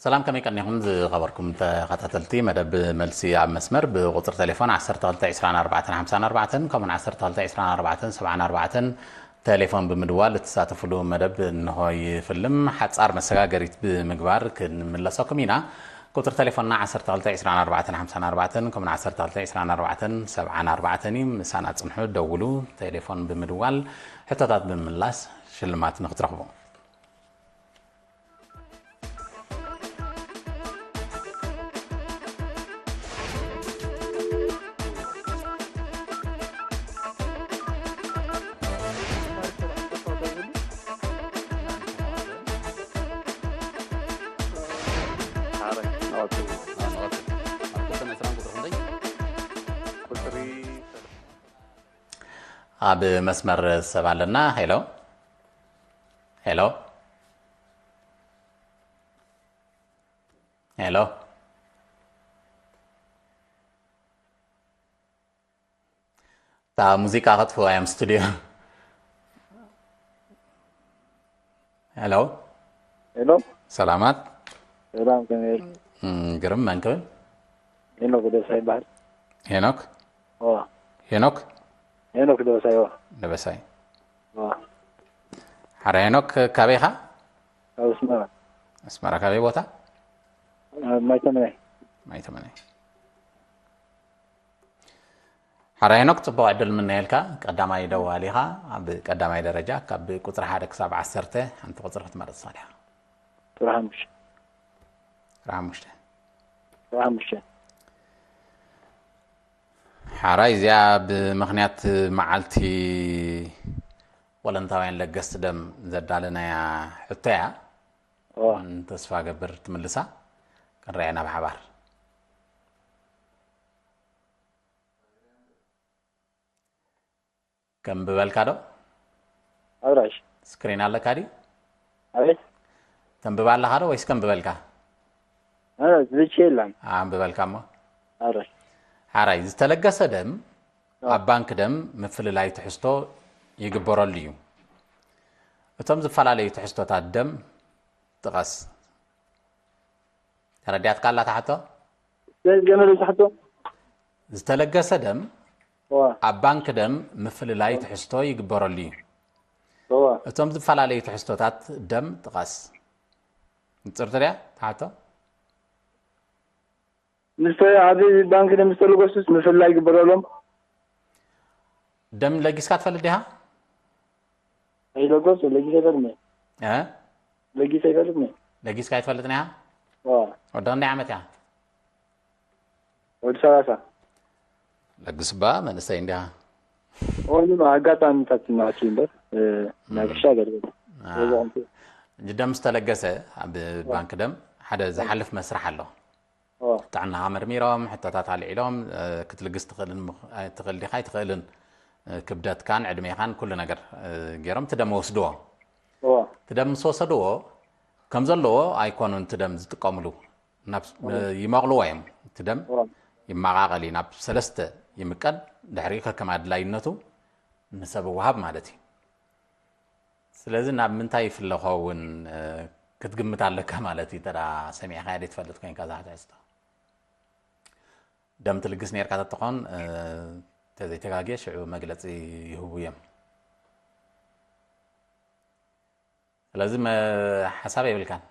ሰላም፣ ከመይ ቀኒኹም ዝኸበርኩም ተኸታተልቲ መደብ መልሲ ኣብ መስመር? ብቁጽሪ ቴሌፎን ዓሰርተ ክልተ ዕስራን ኣርባዕተን ሓምሳን ኣርባዕተን ከምኡን ዓሰርተ ክልተ ዕስራን ኣርባዕተን ሰብዓን ኣርባዕተን ቴሌፎን ብምድዋል እትሳተፍሉ መደብ እንሆ ይፍልም። ሓጻር መሰጋገሪት ብምግባር ክንምለሰኩም ኢና። ቁጽሪ ቴሌፎንና ዓሰርተ ክልተ ዕስራን ኣርባዕተን ሓምሳን ኣርባዕተን ከምኡን ዓሰርተ ክልተ ዕስራን ኣርባዕተን ሰብዓን ኣርባዕተን እዩ። ምሳና ጽንሑ፣ ደውሉ። ቴሌፎን ብምድዋል ሕቶታት ብምምላስ ሽልማት ንክትረኽቡ። ኣብ መስመር ሰብ ኣለና። ሄሎ፣ ሄሎ፣ ሄሎ። እታ ሙዚቃ ከጥፍዋ እዮም ስቱድዮ። ሄሎ። ሄሎ። ሰላማት። ሰላም፣ ከመይ? እም፣ ግርም፣ መን ክብል? ሄኖክ ደበሳይ ይበሃል። ሄኖክ? እዋ። ሄኖክ? ሄኖክ ደበሳይ፣ እዋ። ደበሳይ። እዋ። ሓረ ሄኖክ፣ ካበይ ኢኻ? ካብ ኣስመራ። ኣስመራ ካበይ ቦታ? ኣብ ማይተመናይ። ማይተመናይ። ሓራ ሄኖክ፣ ጽቡቕ ዕድል ምነየልካ። ቀዳማይ ደዋሊ ኢኻ። ኣብ ቀዳማይ ደረጃ ካብ ቁጽሪ ሓደ ክሳብ ዓሰርተ ሓንቲ ቁጽሪ ክትመርጽ ዲኻ? ቁጽሪ ሓሙሽተ። ቁጽሪ ሓሙሽተ። ቁጽሪ ሓሙሽተ። ሓራይ፣ እዚኣ ብምኽንያት መዓልቲ ወለንታውያን ለገስቲ ደም ዘዳለናያ ሕቶ እያ። እዋ። ተስፋ ገብር ትምልሳ። ክንርኣያ ናብ ሓባር። ከንብበልካ ዶ? ኣብራሽ። ስክሪን ኣለካ ድዩ? ኣቤት። ተንብባ ኣለኻ ዶ ወይስ ከንብበልካ? ኣረ፣ ዝብቼ የለን። ኣንብበልካ እሞ። ኣብራሽ። ሓራይ፣ ዝተለገሰ ደም ኣብ ባንክ ደም ምፍልላይ ትሕዝቶ ይግበረሉ እዩ። እቶም ዝፈላለዩ ትሕዝቶታት ደም ጥቀስ። ተረዲኣትካ ኣላ እታ ሕቶ? ገመል ዝሓቶ? ዝተለገሰ ደም እዋ። ኣብ ባንክ ደም ምፍልላይ ትሕዝቶ ይግበረሉ እዩ። እዋ። እቶም ዝተፈላለዩ ትሕዝቶታት ደም ጥቀስ። ንጽርቲ ድያ እታ ሕቶ? ምስ ኣብ ባንክ ደም ዝተለገሱስ ምፍልላይ ይግበረሎም? ደም ለጊስካ ትፈልጥ ዲኻ? ኣይለገሱ፣ ለጊሰ ይፈልጥ እየ። እ? ለጊሰ ይፈልጥ እየ። ለጊስካ ኣይትፈልጥን ኢኻ? እዋ። ወዲ ክንደይ ዓመት ኢኻ? ወዲ ሰላሳ። ለግስባ መንእሰይ እንዲኻ። ኦኒ ኣጋጣሚታት ናቸው እምበር፣ እ፣ ናይ ክሻ ገርገር። አ። በዛ እንጂ ደም ዝተለገሰ ኣብ ባንክ ደም ሓደ ዝሓልፍ መስርሕ ኣሎ። ኦ። ጥዕናኻ መርሚሮም፣ ሕቶታት ኣልዒሎም፣ እ፣ ክትልግስ ትኽእልን ምኽ-፣ እ፣ ትኽእል ዲኻ ኣይትኽእልን፣ እ፣ ክብደትካን ዕድሜኻን ኩሉ ነገር፣ እ፣ ገይሮም እቲ ደም ወስድዎ። ኦ። እቲ ደም ምስ ወሰድዎ፣ ከም ዘለዎ ኣይኮኑን እቲ ደም ዝጥቀምሉ። ናብ፣ ኦ። ይመቕልዎ እዮም። እቲ ደም ኦ። ይመቓቐል እዩ። ናብ ሰለስተ ይምቀል። ድሕሪኡ ከከም ኣድላይነቱ ንሰብ ይወሃብ ማለት እዩ። ስለዚ ናብ ምንታይ ይፍለ ኸውን፣ እ፣ ክትግምት ኣለካ ማለት እዩ። ተዳ ሰሚዕካያ ደይ ትፈልጥ ኮይንካ እዛ ትሕዝቶ። ደም ትልግስ ነርካ ተትኾን፣ እ፣ ተዘይተጋግየ ሽዑ መግለጺ ይህቡ እዮም። ስለዚ መ-፣ ሓሳብ የብልካን።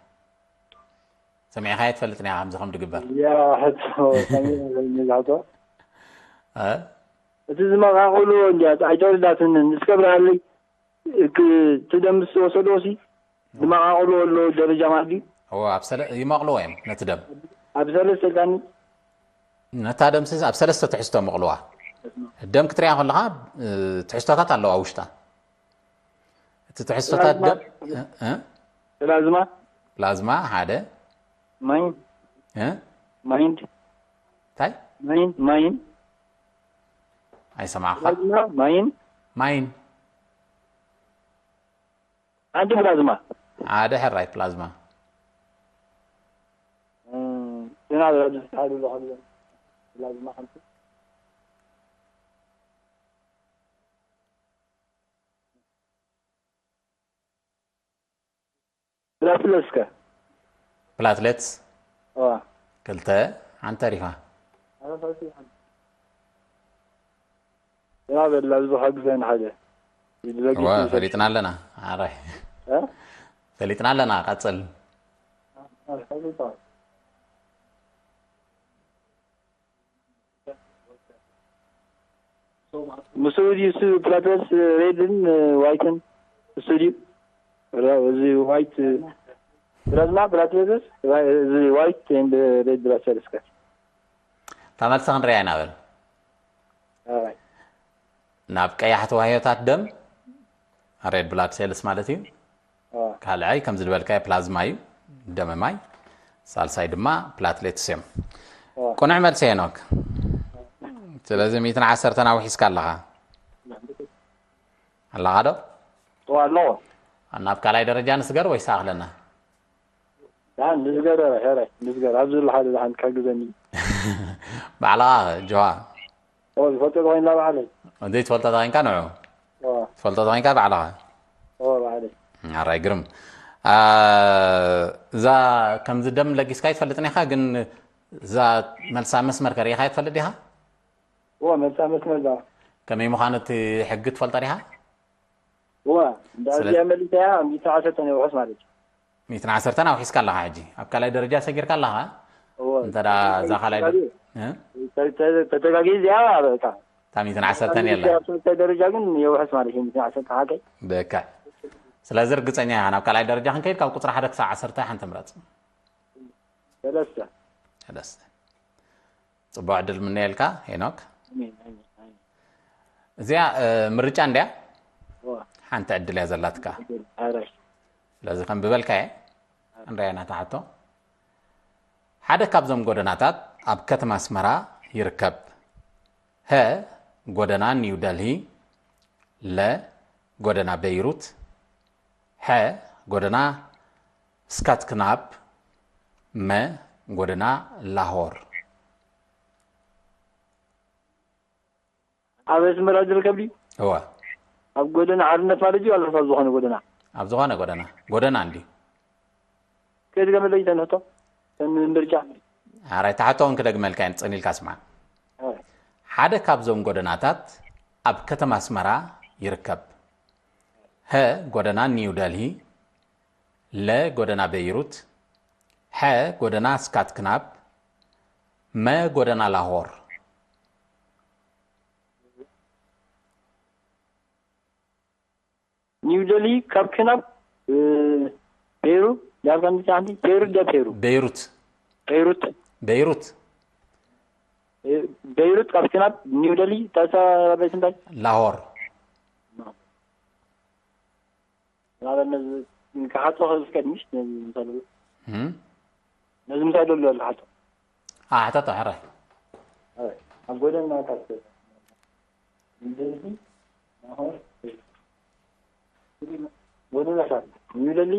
ሰሚዕካዮ ትፈልጥን ኢኻ ከምዚ ከም ዝግበር። ያ፣ ሕቶ፣ ሰሚዐ፣ ሰሚዐ፣ ሕቶ። እ? እቲ ዝመቓቕሉ እንዲያ፣ ኣይተወዳትንን፣ እስከ ብርሃለይ፣ ክ-፣ እቲ ደም ምስ ወሰድዎ ሲ፣ ዝመቓቕሉ ኣሎ ደረጃ ማለት ድዩ? እዎ፣ ኣብ ሰለ-፣ ይመቕልዎ እዮም ነቲ ደም። ኣብ ሰለስተ ቃኒ? ነታ ደም ሲ ኣብ ሰለስተ ትሕዝቶ መቕልዋ። ደም ክትሪኣ ከለኻ፣ እ፣ ትሕዝቶታት ኣለዋ ውሽጣ። እቲ ትሕዝቶታት ፕላዝማ። ደም፣ እ፣ እ? ፕላዝማ። ፕላዝማ ሓደ። ማይን። እ? ማይንድ። እንታይ? ማይን፣ ማይን። ኣይሰማዕኻ? ፕላዝማ፣ ማይን። ማይን። ሓንቲ ፕላዝማ። ሓደ ሕራይ ፕላዝማ። እም፣ ዜና ዝረድእ ተሓልሉ ከሎ ፕላዝማ ሓንቲ። ፕላትለትስ ከ? ፕላትሌትስ? እዋ። ክልተ፣ ሓንቲ ተሪፋ። ያ በላ፣ እዚ ብሓግዘን ሓደ። ይድረግ እዋ፣ ይስል። ፈሊጥና ኣለና። ኣራይ። እ? ፈሊጥና ኣለና፣ ቀጽል። ኣልሓምዱሊላህ። ምስኡ ድዩ እሱ ፕላትለስ ሬድን ዋይትን እሱ ድዩ? ራ-፣ እዚ ዋይት ፕላዝማ ፕላትለስ እዚ ዋይት ኤንድ ሬድ ብላድ ሴልስ ከ? እታ መልሲ ክንሪኣ ኢና በል። ኣይ። ናብ ቀያሕቲ ዋህዮታት ደም፣ ሬድ ብላድ ሴልስ ማለት እዩ። ኣዎ። ካልኣይ ከምዚ ዝበልካዮ ፕላዝማ እዩ፣ ደመ ማይ። ሳልሳይ ድማ ፕላትሌትስ እዮም። ኣዎ። ቅኑዕ መልሲ ሄኖክ። ስለዚ ሚእትን ዓሰርተን ኣውሒስካ ኣለኻ። ኣለኻ ዶ? እዋ ኣለዎ። ናብ ካልኣይ ደረጃ ንስገር ወይስ ኣኽለና? ያ ንዝገር፣ ኧረ፣ ንዝገር። ኣብዚ ዘሎ ሓደ ዝሓን ክሕግዘኒ። ባዕልኻ ጆሃ። ኦ፣ ዝፈልጦ ተኾይንና ባዕለይ። ዘይትፈልጦ ተኾይንካ ንዑ። ኦ፣ ትፈልጦ ተኾይንካ ባዕልኻ። ኦ፣ ባዕለይ። ኣራይ ግርም። አ፣ እዛ ከምዚ ደም ለጊስካ ይትፈልጥን ኢኻ፣ ግን እዛ መልሳ መስመር ከሪኢኻ ይትፈልጥ ዲኻ? ኦ፣ መልሳ መስመር ዛ። ከመይ ምዃኑ እቲ ሕጊ ትፈልጦ ዲኻ? ዋ፣ እንዳ ስለ- እዚኣ መሊሰያ፣ ሚእትን ዓሰርተን የውሕስ ማለት እዩ። ሚእትን ዓሰርተን ኣውሒስካ ኣለኻ ሕጂ። ኣብ ካልኣይ ደረጃ ሰጊርካ ኣለኻ። እዎ። እንተ ደኣ እዛ ካልኣይ ደ-፣ እ? ተ-፣ ተ-፣ ተተጋጊ እዚኣ በቃ። እታ ሚእትን ዓሰርተን የላ። ኣብ ሳልሳይ ደረጃ ግን የውሕስ ማለት እዩ፣ ሚእትን ዓሰርተ ሓቀይ። በቃ። ስለዚ ርግጸኛ ኢኻ። ናብ ካልኣይ ደረጃ ክንከይድ ካብ ቁጽሪ ሓደ ክሳብ ዓሰርተ ሓንቲ ምረጽ። ሰለስተ። ሰለስተ። ጽቡቕ ዕድል ምነየልካ ሄኖክ። ኣሜን፣ ኣሜን፣ ኣሜን። እዚኣ፣ እ፣ ምርጫ እንድያ? እዎ። ሓንቲ ዕድል እያ ዘላትካ። ኣራይ። ስለዚ ከም ብበልካየ፣ እንረኣየና እታ ሕቶ። ሓደ ካብዞም ጎደናታት ኣብ ከተማ ኣስመራ ይርከብ። ሀ፣ ጎደና ኒው ደልሂ፣ ለ፣ ጎደና በይሩት፣ ሐ፣ ጎደና ስካትክናፕ፣ መ፣ ጎደና ላሆር። ኣብ ኣስመራ ዝርከብ ድዩ? እወ። ኣብ ጎደና ሓርነት ማለት ድዩ? ኣለስ ኣብ ዝኾነ ጎደና? ኣብ ዝኾነ ጎደና። ጎደና እንዲ። ከድገመለይ ተንህቶ? ተን ምርጫ? ኣራይ፣ ታሕቶ እውን ክደግመልካ እየ፣ ጽን ኢልካ ስማዕ። ኣራይ። ሓደ ካብዞም ጎደናታት ኣብ ከተማ ኣስመራ ይርከብ። ሀ፣ ጎደና ኒው ደልሂ፣ ለ፣ ጎደና በይሩት፣ ሐ፣ ጎደና ስካትክናፕ፣ መ፣ ጎደና ላሆር። ኒው ደልሂ ካብ ክናብ፣ እ፣ ፔሩ፣ ዳርጋ ንጫንቲ፣ ፔሩ ደ ፔሩ። በይሩት። ቤይሩት። በይሩት። እ፣ ቤይሩት ካብ ክናብ ኒው ደልሂ፣ ታሳ ቤት እንታይ? ላሆር። ማለት ነዚ ክሓቶ ከዝፍቀድ ምሽ ነዚ ምሳሌ እም? ነዚ ምሳሌ ደሎ ኣሎ ሓቶ። ኣ፣ ሕተቶ፣ ሕራይ። ኣብ ጎደና ካብ ደልሂ ናሆር ጎደናታት ኒው ደልሂ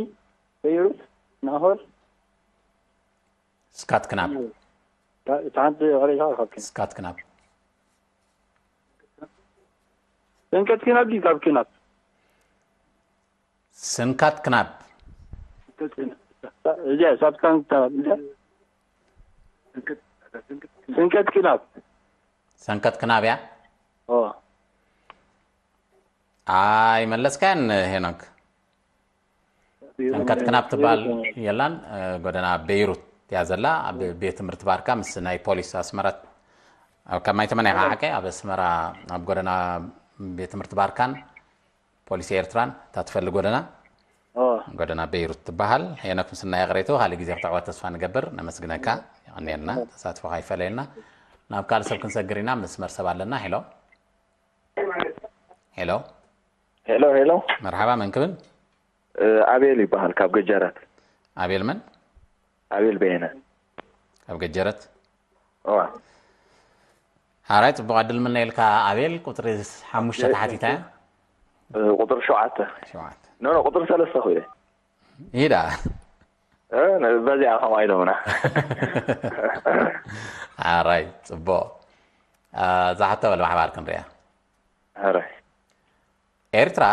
ቤይሩት ናሆር ስካትክናፕ። እታ ሓንቲ ቀሪሻ ካብ ክናብ ስካትክናፕ። ሰንቀት ክናብ ድዩ ካብ ክናብ? ስንካትክናፕ። እዚኣ ሳብካን ክናብ እዚኣ ስንቀት ክናብ ሰንከትክናብ እያ። ኦ ኣይመለስካያን ሄኖክ። ሰንከትክናብ ትበሃል የላን፣ እ፣ ጎደና ቤይሩት እያ ዘላ። ኣብ ቤት ትምህርቲ ባርካ ምስ ናይ ፖሊስ ኣስመራ፣ ኣብ ካብ ማይ ተመን ኢኻ ሓቀይ፣ ኣብ ኣስመራ ኣብ ጎደና ቤት ትምህርቲ ባርካን ፖሊስ ኤርትራን እታ ትፈሊ ጎደና፣ ኦ ጎደና ቤይሩት ትበሃል። ሄኖክ ምስና ይቕሬቱ፣ ካልእ ግዜ ክትዕወት ተስፋ ንገብር። ነመስግነካ፣ የቐንየልና፣ ተሳትፎኻ ይፈለየልና። ናብ ካልእ ሰብ ክንሰግር ኢና፣ መስመር ሰብ ኣለና። ሄሎ። ሄሎ። ሄሎ ሄሎ፣ መርሓባ፣ መን ክብል? እ፣ ኣቤል ይበሃል ካብ ገጀረት። ኣቤል መን? ኣቤል በየነ። ካብ ገጀረት። እዋ ሓራይ፣ ጽቡቕ ዕድል ምነየልካ ኣቤል። ቁጽሪ ሓሙሽተ ተሓቲታ እያ። እ፣ ቁጥሪ ሸውዓተ። ሸውዓተ። ኖ ኖ፣ ቁጥሪ ሰለስተ ኮይነ። ይዳ። እ፣ ነ-፣ በዚኣ ከምኣ ኢሎምና። ሓራይ፣ ጽቡቕ። እ፣ እዛ ሕቶ በል ብሓባር ክንሪኣ። ሕራይ። ኤርትራ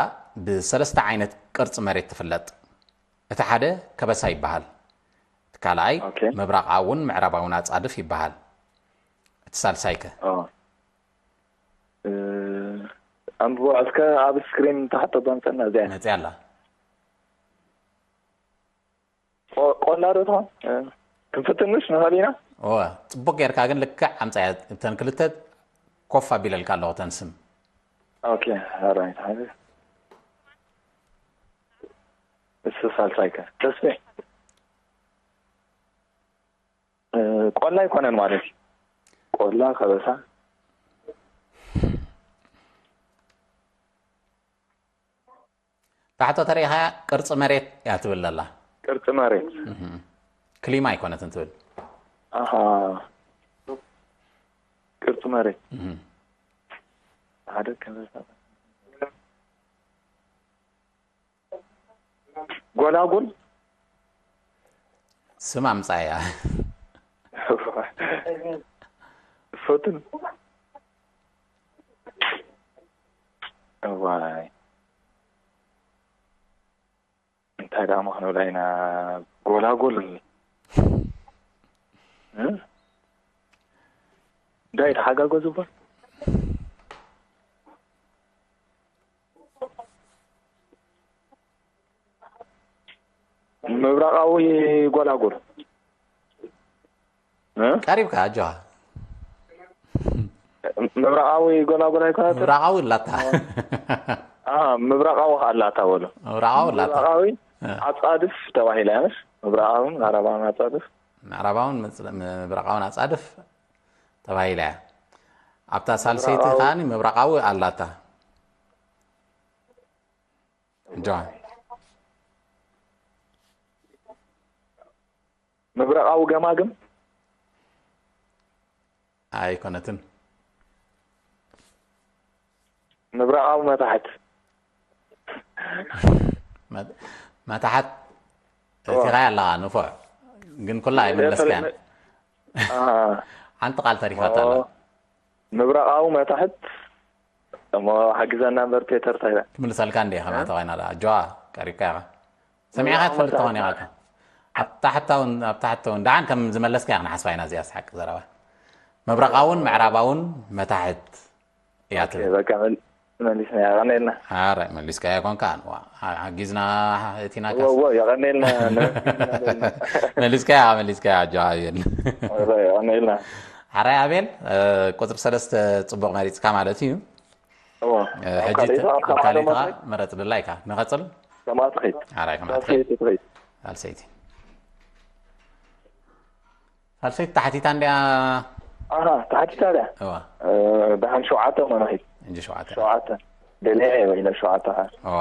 ብሰለስተ ዓይነት ቅርጺ መሬት ትፍለጥ። እቲ ሓደ ከበሳ ይበሃል። እቲ ካልኣይ ምብራቓውን ምዕራባውን ኣጻድፍ ይበሃል። እቲ ሳልሳይከ? ኣንብቦ እስከ ኣብ ስክሪን ተሓቶ ባንፀና እዚኣ መፅያ ኣላ። ቆላ ዶ ትኾን? ክንፍትንሽ ንኽእል ኢና። እወ፣ ፅቡቅ ጌርካ ግን ልክዕ ኣምፃያ። እተን ክልተ ኮፍ ኣቢለልካ ኣለኹ እተን ስም። ኦኬ፣ ራይት ሓደ እሱ ሳልሳይከ ተስፌ ቆላ ኣይኮነን ማለት እዩ። ቆላ ከበሳ ታሕቶ ተሪኢኻያ ቅርፂ መሬት እያ ትብል ዘላ። ቅርፂ መሬት ክሊማ ኣይኮነትን ትብል። ኣሃ ቅርፂ መሬት ሓደ ከበሳ ጎላጉል ስም ኣምፃያ። ፎትን እዋይ እንታይ ደኣ ምኽንብላ ኢና ጎላጉል እንታይ ተሓጋገዙ እባ ምብራቓዊ ጎላጉል ቀሪብካ ኣጆኻ ምብራቓዊ ጎላጉል ኣይኮነትን ምብራቓዊ ኣላታ ምብራቓዊ ከኣ ኣላታ በሉ ምብራቓዊ ኣላታ ምብራቓዊ ኣጻድፍ ተባሂላ እያ ምሽ ምብራቓዊ ምዕራባዊ ኣጻድፍ ምዕራባውን ምብራቓውን ኣጻድፍ ተባሂላ እያ ኣብታ ሳልሰይቲ ከኣኒ ምብራቓዊ ኣላታ ጆን ምብራቓዊ ገማግም ኣይኮነትን ምብራቓዊ መታሕት መታሕት እቲኻያ ኣለኻ ንፉዕ ግን ኩላ ኣይመለስካያን ሓንቲ ቃል ተሪፋታ ኣላ ምብራቓዊ መታሕት እሞ ሓግዘና እምበር ፔተር ታይላ ክምልሰልካ እንደ ከማተ ኮይና ዳ ጆዋ ቀሪብካ ኢኻ ሰሚዕካ ትፈልጥ ተኾን ኢኻ ኣብ ታሕታውን ኣብ ታሕታውን ደሓን ከም ዝመለስካ ኢኻ ንሓስባ ኢና እዚኣ ስሓቂ ዘረባ ምብራቓውን ምዕራባውን መታሕት እያ ትብል በቃ መሊስና ያቀኔልና ኣረ መሊስካያ ኮንካ ሓጊዝና እቲና ያቀኔልና መሊስካያ መሊስካያ ኣጆ ኣቤል ያቀኔልና ሓራይ ኣቤል ቁፅሪ ሰለስተ ፅቡቅ መሪፅካ ማለት እዩ ሕጂ ካልኢትካ መረፅ ድላይካ ንቐፅል ከማትኸይድ ሓራይ ከማትኸይድ ኣልሰይቲ ሳልሰይቲ ተሓቲታ እንዲያ ኣሃ ተሓቲታ ድያ እዋ ደሓን ሸውዓተ መናኺት እንጂ ሸውዓተ ሸውዓተ ደልያ እየ ኢለ ሸውዓተ እዋ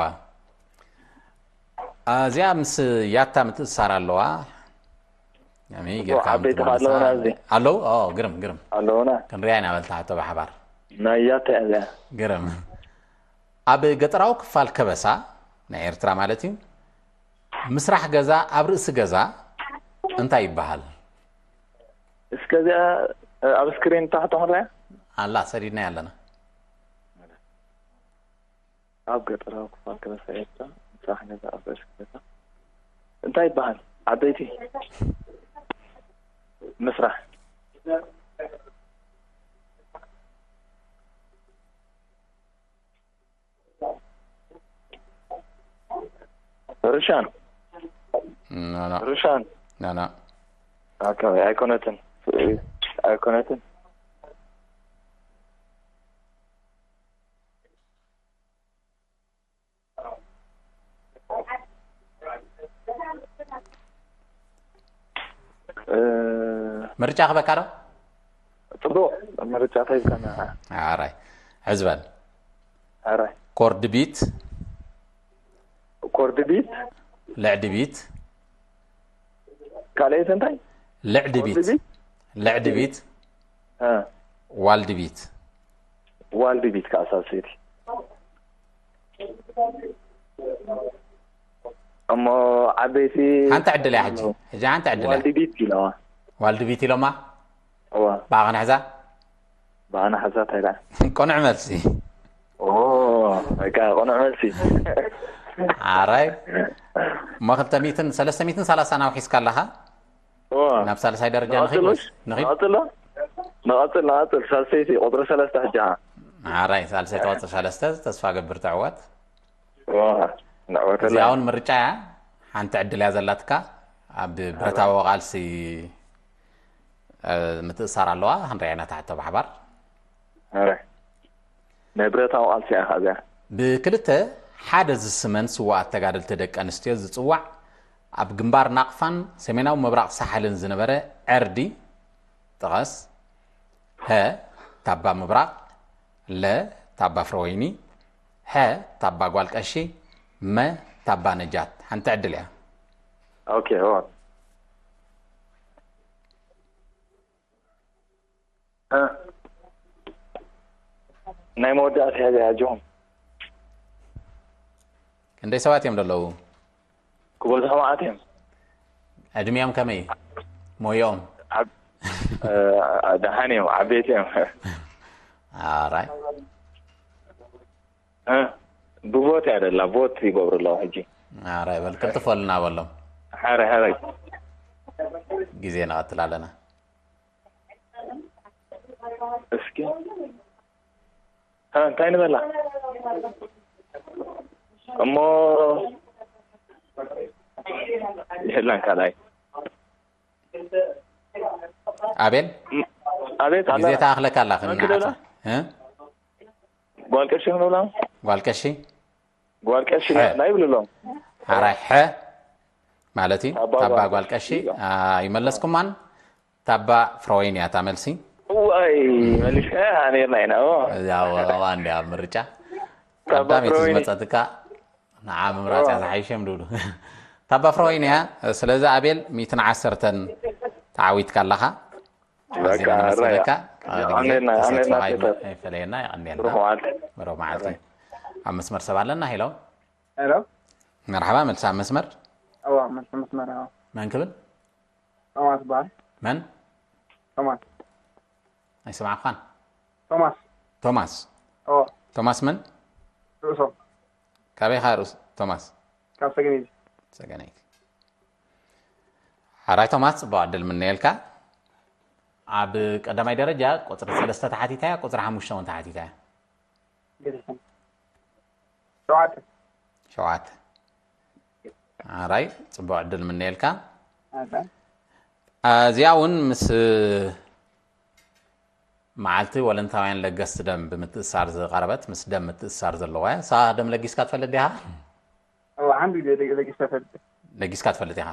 እዚኣ ምስ ያታ ምትእሳር ኣለዋ ዓበይቲ ኣለውና ኣለዉ ግርም ግርም ኣለውና ክንሪያ ኢና በልታ ሕቶ ብሓባር ናይ ያታ እያ ግርም ኣብ ገጠራዊ ክፋል ከበሳ ናይ ኤርትራ ማለት እዩ ምስራሕ ገዛ ኣብ ርእሲ ገዛ እንታይ ይበሃል? እስከ እዚኣ ኣብ ስክሪን ታሕቶ ክንሪኣ ኣላ ሰዲድናያ ኣለና ኣብ ገጠራዊ ክፋል ከበሳ ኤርትራ ምስራሕ ገዛ ኣብ ርእሲ ገዛ እንታይ ይበሃል? ዓበይቲ ምስራሕ ርሻን ርሻን ኣይኮነትን ኣይኮነትን ምርጫ ክበካ ዶ ፅቡቅ ምርጫ ተይብካና ኣራይ ሕዝበል ኣራይ ኮርድቢት ኮርድቢት ልዕድቢት ካልአይት እንታይ ልዕድቢት ልዕድቢት ዋልድቢት ዋልድቢት ከዓ ሳልሰይቲ እሞ ዓበይቲ ሓንቲ ዕድል እያ ሕጂ ሕጂ ሓንቲ ዕድል እያ ዋልድቢት ኢለዋ ዋልድቢት ኢሎማ እዋ ብኣኸ ንሕዛ ብኣና ሓዛ እንታይ ደኣ ቅኑዕ መልሲ ኦ በቃ ቅኑዕ መልሲ ኣራይ እሞ ክልተ ሚእትን ሰለስተ ሚእትን ሰላሳን ኣውሒስካ ኣለኻ ዋ። ናብ ሳልሳይ ደረጃ ንኺድ ንቐጽል ወይስ? ወይስ? ንኺድ? ንቐጽል፣ ንቐጽል፣ ንቐጽል። ሳልሰይቲ፣ ቁጽሪ ሰለስተ ሕጂ፣ ሃ። ሓራይ፣ ሳልሰይቲ ቁጽሪ ሰለስተ፣ ተስፋ ገብር ትዕወት። ዋ፣ ንዕወተላ። እዚኣ እውን ምርጫ እያ። ሓንቲ ዕድል እያ ዘላትካ። ኣብ ብረታዊ ቃልሲ፣ እ፣ ምትእሳር ኣለዋ። ክንሪኣ ኢና፣ ትሕቶ ብሓባር። ኣረ። ናይ ብረታዊ ቃልሲ እያ እዚኣ። ብክልተ ሓደ ዝስመን ስዉኣት ተጋደልቲ ደቂ ኣንስትዮ ዝጽዋዕ፣ ኣብ ግንባር ናቕፋን ሰሜናዊ ምብራቕ ሳሕልን ዝነበረ ዕርዲ ጥቐስ። ሀ፣ ታባ ምብራቕ። ለ፣ ታባ ፍረወይኒ። ሐ፣ ታባ ጓል ቀሺ። መ፣ ታባ ነጃት። ሓንቲ ዕድል እያ። ኦኬ፣ ኦ። እ። ናይ መወዳእታ እያ እዚኣ፣ ኣጆኹም። ክንደይ ሰባት እዮም ዘለዉ? ክበዝሑ መዓት እዮም። ዕድሚኦም ከመይ እዩ? ሞያኦም? ዓብ-፣ እ፣ ደሓን እዮም፣ ዓበይቲ እዮም። ኣራይ። እ፣ ብቮት እያ ደላ፣ ቮት ይገብሩ ኣለዉ ሕጂ። ኣራይ በል፣ ቅልጥፍ በሉና በሎም። ሓራይ፣ ሓራይ። ግዜ ንቐትል ኣለና። እስኪ። እ፣ እንታይ ንበላ? እሞ የላን ካልኣይ። ኣቤል? ም-፣ ኣቤት፣ ኣላ። ግዜ ተኣኽለካ ኣላ፣ መን ክንዓጽ። ክደላ? እ? ጓል ቀሺ ክንብላ? ጓል ቀሺ? ጓል ቀሺ ሐ። ናይ ይብሉ ኣለዉ። ሓራይ ሐ ማለት እዩ። ታባ ታባ ጓል ጓል ቀሺ። ቀሺ። አ፣ ይመለስኩማን። ታባ ፍረወይን እያ እታ መልሲ። እዋይ፣ መሊስካ ነርና ኢና፣ ኦ። እዛ ወ-፣ እዋ እንዲያ ኣብ ምርጫ። ታባ ቀዳመይቲ ፍረወይኒ። ዝመጸትካ ንዓ ምምራጽ እያ ኦ። ዝሓይሸም ድብሉ። ታባ ፍረወይን እያ። ስለዚ ኣቤል ሚእትን ዓሰርተን ተዓዊትካ ኣለኻ። በቃ፣ ኣዚና ነመስግነካ። ኣራይ። ካልእ ግዜ ኣሜንና፣ ኣሜንና፣ ተሳትፎኻ ኣይፈ-፣ ቴተር። ኣይፈለየና፣ የቐንየልና። ብሩኽ መዓልቲ። ብሩኽ መዓልቲ። ኣራይ። ኣብ መስመር ሰብ ኣለና። ሄሎ። ሄሎ። መርሓባ፣ መልሲ ኣብ መስመር። እዋ፣ መልሲ መስመር፣ እዋ። መን ክብል? ቶማስ በሃል። መን? ቶማስ። ኣይሰማዕኳን። ቶማስ። ቶማስ። እዎ። ቶማስ መን? ርእሶም። ካበይ ኢኻ ርእስ-፣ ቶማስ? ካብ ሰገነይቲ። ሰገነይቲ። ሓራይ ቶማስ፣ ጽቡቕ ዕድል ምነየልካ። ኣብ ቀዳማይ ደረጃ ቁጽሪ ሰለስተ ተሓቲታ እያ፣ ቁጽሪ ሓሙሽተ እውን ተሓቲታ እያ። ሸውዓተ። ሸውዓተ። ሓራይ፣ ጽቡቕ ዕድል ምነየልካ። ኣታ። እዚኣ እውን ምስ መዓልቲ ወለንታውያን ለገስቲ ደም ብምትእሳር ዝቐረበት፣ ምስ ደም ምትእሳር ዘለዋ እያ። ንስኻ ደም ለጊስካ ትፈልጥ ዲኻ? እዋ፣ ሓንቲ ግዜ ለጊ-፣ ለጊሰ እፈልጥ። ለጊስካ ትፈልጥ ኢኻ?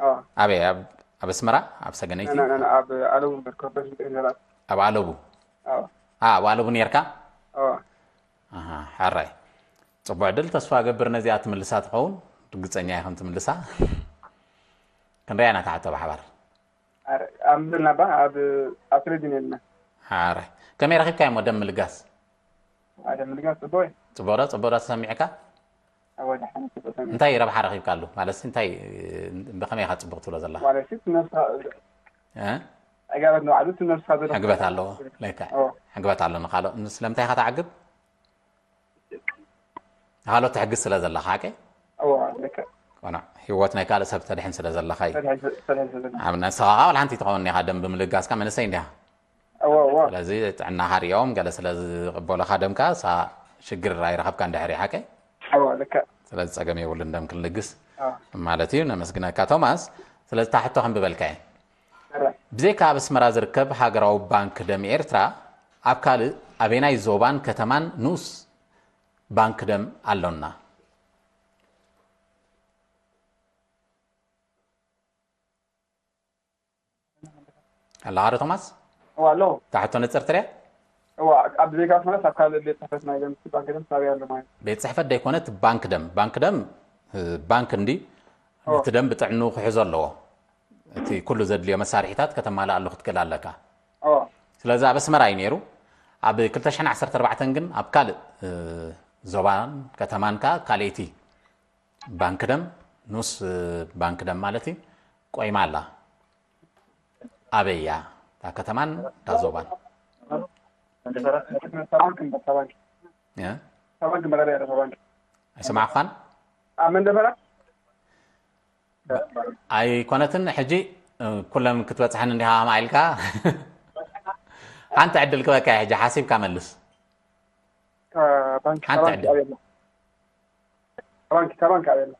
እዋ። ኣበይ? ኣብ፣ ኣብ ኣስመራ? ኣብ ሰገነይቲ? ና፣ ና፣ ና፣ ኣብ ኣለቡ መርከብ በስ ዝብል ነራት። ኣብ ኣለቡ? እዋ። ኣ፣ ኣብ ኣለቡ ነርካ? እዋ። ኣሃ፣ ሕራይ። ጽቡቕ ዕድል፣ ተስፋ እገብር ነዚኣ ትምልሳ ትኸውን። ርግጸኛ እየ ከም ትምልሳ። ክንሪኣ ኢና እታ ሕቶ ብሓባር። ኣረ፣ ኣብ ምድርና ባ፣ ኣብ፣ ኣብ ቴሌቪዥን የለና። ኣረ፣ ከመይ ረኺብካዮ እሞ ደም ምልጋስ? ኣረ፣ ምልጋስ ጽቡቕ እዩ። ጽቡቕ ዶ? ጽቡቕ ዶ ተሰሚዕካ? ኣወ፣ ደሓን፣ ጽቡቕ ሰሚዐ። እንታይ ረብሓ ረኺብካሉ? ማለት፣ እንታይ፣ ብኸመይ ኢኻ ጽቡቕ ትብሎ ዘለኻ? ማለት፣ እቲ ነብስኻ፣ እ? ዕጋበት ንባዕሉ፣ እቲ ነብስኻ ዘሎ ሕግበት ኣለዎ። ልክዕ። ኣዎ። ሕግበት ኣሎ ንኻልኦ። ስለምንታይ ኢኻ ትዓግብ? ንኻልኦት ትሕግዝ ስለ ዘለኻ፣ ሓቀይ? እዎ፣ ልክዕ። ቆኖዕ፣ ህይወት ናይ ካልእ ሰብ ተድሕን ስለ ዘለኻ እዩ። ተድሕን ስለ፣ ተድሕን ስለ ዘለኻ። ኣብ ነስኻ ኸኣ ዋላ ሓንቲ ትኸውን ኢኻ፣ ደም ብምልጋስካ መንእሰይ እንዲኻ። እዎ፣ እዎ። ስለዚ ጥዕናኻ ሪኦም ገለ ስለ ዝቕበሉኻ ደምካ፣ እሳ ሽግር ኣይረኸብካን ድሕሪ፣ ሓቀይ? እዎ፣ ልክዕ። ስለዚ ጸገም የብሉን ደም ክንልግስ ኣዎ። ማለት እዩ። ነመስግነካ ቶማስ። ስለዚ እታ ሕቶ ከንብበልካ እየ። ሕራይ። ብዘይካ ኣብ ኣስመራ ዝርከብ ሃገራዊ ባንክ ደም ኤርትራ፣ ኣብ ካልእ ኣበየናይ ዞባን ከተማን ንኡስ ባንክ ደም ኣሎና? ኣለኻ ዶ ቶማስ? እዋ፣ ኣለኹ። እታ ሕቶ ንጽርቲ ድያ? እዋ፣ ኣብ ብዘይካ ኣስመራስ ኣብ ካልእ ቤት ጽሕፈት ናይ ደም፣ ባንክ ደም ሳብያ ኣሎ ማለት እዩ። ቤት ጽሕፈት ደይኮነ፣ እቲ ባንክ ደም። ባንክ ደም፣ እ፣ ባንክ እንዲ፣ እዎ። ነቲ ደም ብጥዕንኡ ክሕዞ ኣለዎ። እቲ ኩሉ ዘድልዮ መሳርሒታት ከተማልኣሉ ክትክእል ኣለካ። እዎ። ስለዚ ኣብ ኣስመራ እዩ ነይሩ። ኣብ ክልተ ሽሕን ዓሰርተ ኣርባዕተን ግን ኣብ ካልእ፣ እ፣ ዞባን ከተማን ከኣ ካልኣይቲ ባንክ ደም፣ ንኡስ ባንክ ደም ማለት እዩ፣ ቆይማ ኣላ። ኣበይ እያ እታ ከተማን እታ ዞባን? እ? ኣይሰማዕኳን? ኣብ መንደፈራ? ኣይኮነትን። ሕጂ እ፣ ኩለን ክትበጽሐን እንዲኻ ከማይ ኢልካ? ሓንቲ ዕድል ክበካ እየ ሕጂ፣ ሓሲብካ መልስ። ካብ ባንክ ካብ ሓንቲ ባንክ ዕድል። ኣበላ ካብ ባንክ ካብ ባንክ ኣበላ